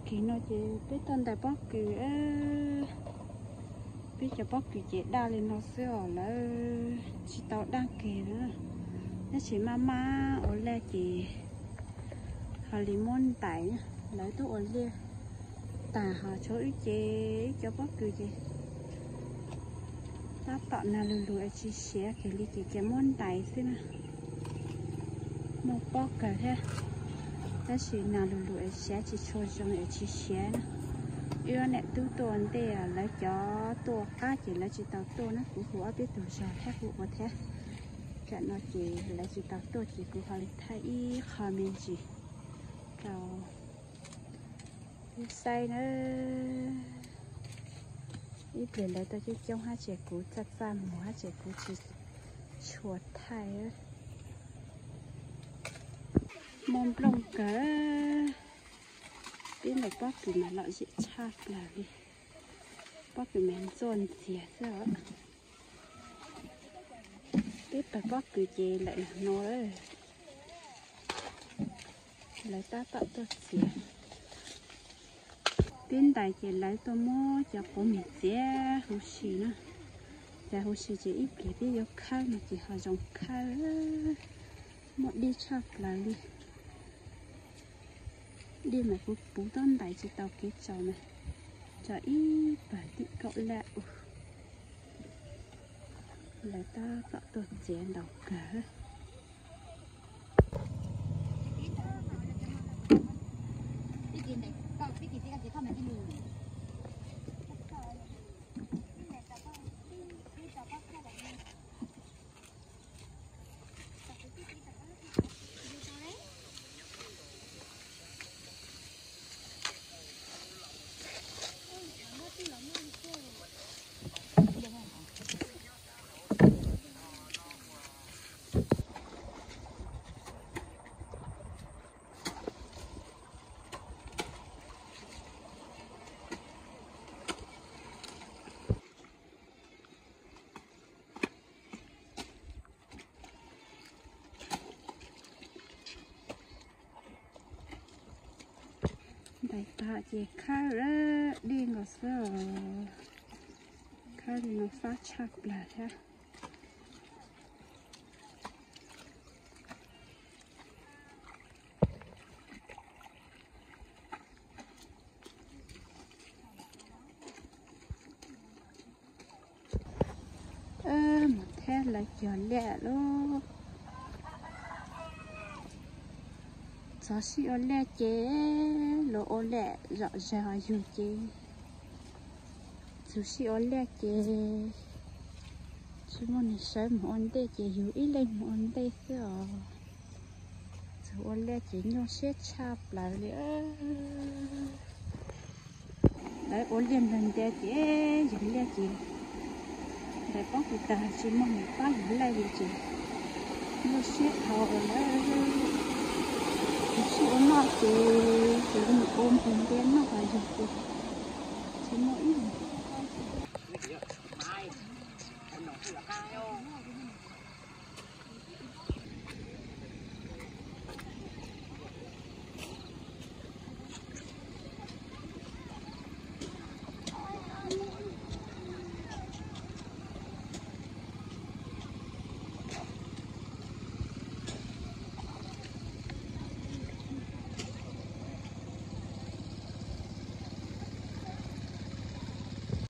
Kis no ces peb tuaj ntais pob kws, peb cov pob kws ces daj li no xwb os, lawv tsis tau daj kiag na. Tab sis maj maj ua liaj ces ho li muab ntais, lawv tuaj ua liaj tas ho tshuav wb ces wb cov pob kws ces tab tom nag lug lug es tsis siav kiag li ces cia muab ntais xwb na. Muaj pob kawg thiab, tab sis nag lug lug es siav tsis tshua zoo es tsis siav na. Wb ob niam tub tuaj ua ntej, lawv cov tuaj ua qab ces lawv tsis tau tuaj na, kuv hu ob peb tug zog thiab kuv ua thiab. Tam no ces lawv tsis tau tuaj ces kuv ho li thaij ib qho me ntsis rau wb saib na. Ib pliag lawv tuaj coob coob hab tseem kuv txaj txaj muag hab tseem kuv tsis tshua thaij. Muaj nplooj kawg, peb ntais pob kws mas lom zem tshaj plaws li. Pob kws mas ntxuaj ntxiag xwb os. Peb pawg pob kws ces lawm no lawm. Lawv tab tom tuaj txiav. Peb ntais ces lawv tuaj muab cov quav mis txiav huv si na. Txiav huv si ces ib pliag peb yuav khawb no ces ho zoo khawb. Muaj dej tshaj plaws li. Dej mas kuv puv tuab ntais tsis tau kev tsaus na. Tsaus ib pawg tim kaum laj u. Lawv tab tom tuaj txiav ntau kawg. Ntais tas ces khawb dej nkaus xwb os. Khawb li no fab tshaj plaws thiab. Mus thiab lawv cog liaj lauj. Txog sij ua liaj ces luag ua liaj zom zaws, yus ces txog sij ua liaj ces tsis muaj neeg sawv mus ua ntej ces yus ib leeg mus ua ntej xwb os. Txog ua liaj ces nyuaj siab tshaj plaws li. Lawv ua liaj nrog nte ces yus liaj ces ntais pob kws tag tsis muaj neeg pab yus laij li ces nyuaj siab dhau lawm. Yus sij ua noj ces yus